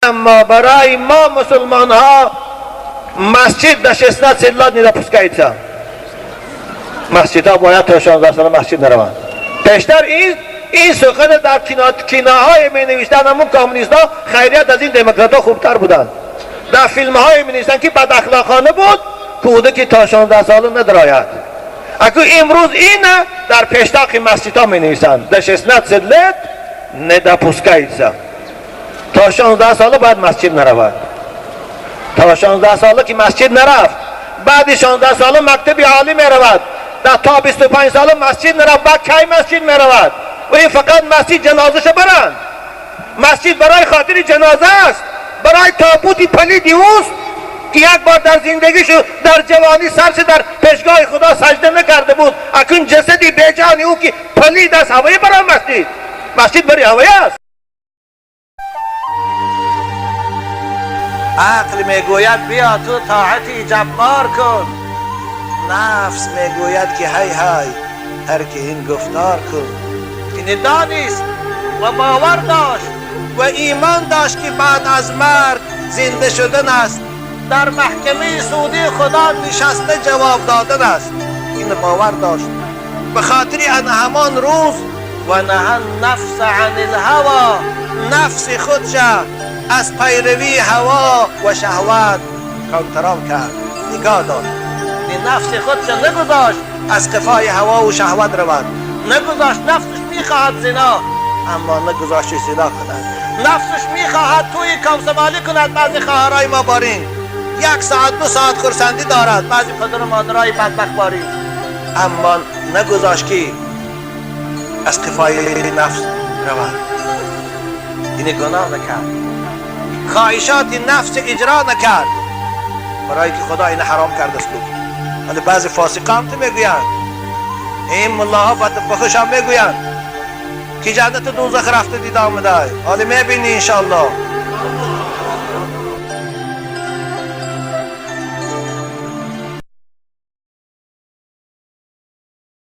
Аммо барои мо мусулмонҳо масҷид до 16 лет не допускается. Масҷидҳо бояд то 16 сола масҷид нараванд. Пештар ин сухан дар киноҳое менавиштанд, ҳамун коммунистҳо хайрият аз ин демократҳо хубтар буданд. Дар филмҳое менавиштанд, ки бадахлоқона буд, кӯдаки то 16 сола надарояд. Аку имрӯз ина дар пештоқи масҷидҳо менависанд: до 16 лет не допускается. То 16 сола бояд масҷид наравад. То 16 сола ки масҷид нарафт, баъди 16 сола мактаби олӣ меравад, то 25 сола масҷид нарафт, баъд кай масҷид меравад? Ва ин фақат масҷид ҷанозаша баранд. Масҷид барои хотири ҷаноза аст, барои тобути палиди ӯст, ки як бор дар зиндагишу дар ҷавонӣ сарши дар пешгоҳи Худо саҷда накарда буд. Акун ҷасади беҷони ӯ, ки палид аст, ҳавои барои масҷид? Масҷид барои ҳавои аст. Ақл мегӯяд: биё, ту тоати ҷаббор кун. Нафс мегӯяд, ки ҳай ҳай, тарки ин гуфтор кун. Ин донист ва бовар дошт ва имон дошт, ки баъд аз марг зинда шудан аст, дар маҳкамаи судии Худо нишаста ҷавоб додан аст. Ин бовар дошт. Ба хотири ан ҳамон рӯз ва наҳа нафса ан илҳаво, нафси худша аз пайравии ҳаво ва шаҳват контрол кард, нигоҳ дошт. Ин нафси худша нагузошт аз қифои ҳаво шаҳват равад, нагузошт. Нафсаш мехоҳад зино, аммо нагузошт зино кунад. Нафсаш мехоҳад тӯи комсомолӣ кунад. Баъзе хоҳарای мо барин як соат, 2 соат хурсандӣ дорад, баъзе падару модарои бадбахт барин, аммо нагузошт, ки аз қифои нафс равад. Ин гуноҳ накард, хоҳишоти нафс иҷро накард, барои ки Худо ин ҳаром кардааст. Вале баъзе фосиқа ҳам ту мегӯянд, ин муллоҳо ба хушам мегӯянд, ки ҷаннату дӯзах рафта дида омадай, ҳоле мебинӣ, иншоаллоҳ.